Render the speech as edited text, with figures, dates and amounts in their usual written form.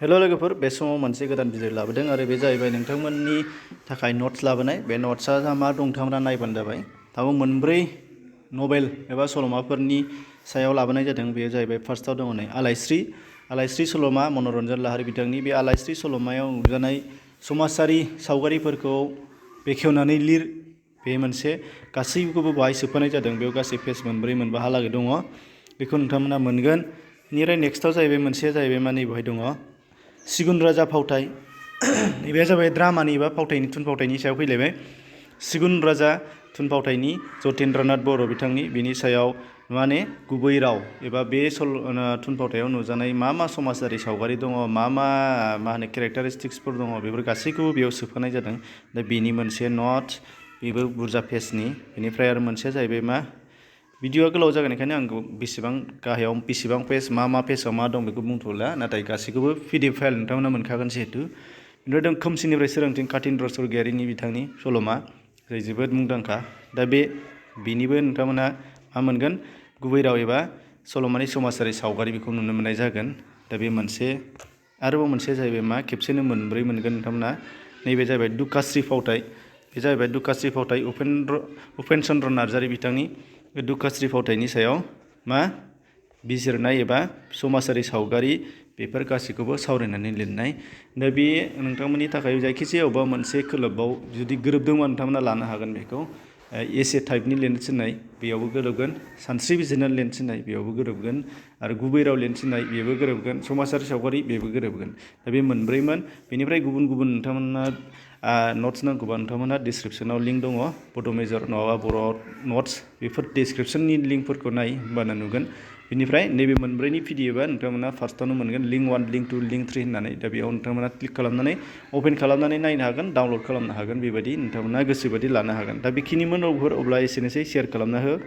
Hello लोगोफोर, बे समाव मोनसे गोदान भिडिअ लाबोदों आरो बे जाहैबाय नोंथांमोननि थाखाय नोट्स लाबोनाय। बे नोट्सआ मा दं नोंथांमोना नायबानो जाबाय। दाबो मोनब्रै नभेल एबा सल'माफोरनि सायाव लाबोनाय जादों। बेयो जाहैबाय फार्स्टआव दङ नै आलाइस्रि सल'मा मनरन्जन लाहारी बिथांनि। बे आलाइस्रि सल'मायाव नुजानाय समाजारि सावगारिफोरखौ बेखेवनानै लिर। बे मोनसे गासैखौबो बाहाय सोफानाय जादों। बेयाव गासै पेज मोनब्रै मोनबाहालागै दङ। बेखौ नोंथांमोना मोनगोन। बेनिफ्राय नेक्स्टआव जाहैबाय मोनसेया जाहैबाय मा नै बेवहाय दङ सिगुन राजा फावथाय। नैबे जाबाय द्रामानि एबा फावथायनि थुनफावथायनि सायाव फैलायबाय। सिगुन राजा थुनफावथायनि जतेन्द्रनाथ बर' बिथांनि। बिनि सायाव माने गुबै राव एबा बे थुनफावथायाव नुजानाय मा समाजारि सावगारि दङ, मा होनो केरेक्टारिस्टिक्सफोर दङ, बेफोर गासैखौबो बेयाव सोफानाय जादों। दा बेनि मोनसे नट, बेबो बुरजा पेजनि। बेनिफ्राय आरो मोनसेया जाहैबाय मा भिडिअआ गोलाव जागोन, बेखायनो आं बेसेबां गाहायाव बेसेबां पेज मा पेजाव मा दं बेखौ बुंथ'ला। नाथाय गासैखौबो PDF फाइल नोंथांमोना मोनखागोन जिहेतु। बेनिफ्राय दं खोमसिनिफ्राय सोरांथिं कातिन्द्र स्वर्गियारिनि बिथांनि सल'मा, जाय जोबोद मुंदांखा। दा बेनिबो नोंथांमोना मा मोनगोन गुबै राव एबा सल'मानि समाजारि सावगारि बेखौ नुनो मोननाय जागोन। दा बे मोनसे। आरोबाव मोनसेया जाहैबाय मा खेबसेनो मोनब्रै मोनगोन नोंथांमोना। नैबे जाहैबाय दुखास्रि फावथाय। बे जाहैबाय दुखास्रि फावथाय उपेन चन्द्र नार्जारी बिथांनि। बे दुखास्रि फावथायनि सायाव मा बिजिरनाय एबा समाजारि सावगारि बेफोर गासैखौबो सावरायनानै लिरनाय। दा बे नोंथांमोननि थाखाय जायखिजाया अबेबा मोनसे खोलोबाव जुदि गोरोबदोंबा नोंथांमोना लानो हागोन बेखौ। एसे टाइपनि लिरनो थिननाय बेयावबो गोरोबगोन, सानस्रि बिजिरनानै लिरनो थिननाय बेयावबो गोरोबगोन, आरो गुबै राव लिरनो थिननाय बेबो गोरोबगोन, समाजारि सावगारि बेबो गोरोबगोन। दा बे मोनब्रैमोन। बेनिफ्राय गुबुन गुबुन नोंथांमोना नट्स नांगौबा नोंथांमोना डिसक्रिपसनाव लिंक दङ, बड' मेजर नङाबा बर' नट्स, बेफोर डिसक्रिपसननि लिंकफोरखौ नाय, होमबानो नुगोन। बेनिफ्राय नैबे मोनब्रैनि PDFआ नोंथांमोना फार्स्टआवनो मोनगोन लिंक 1, लिंक 2, लिंक 3 होननानै। दा बेयाव नोंथांमोना क्लिक खालामनानै अपेन खालामनानै नायनो हागोन, डाउनलड खालामनो हागोन। बेबायदि नोंथांमोना गोसोबायदि लानो हागोन। दा बेखिनिमोन। अब्ला एसेनोसै, शेयार खालामना हो।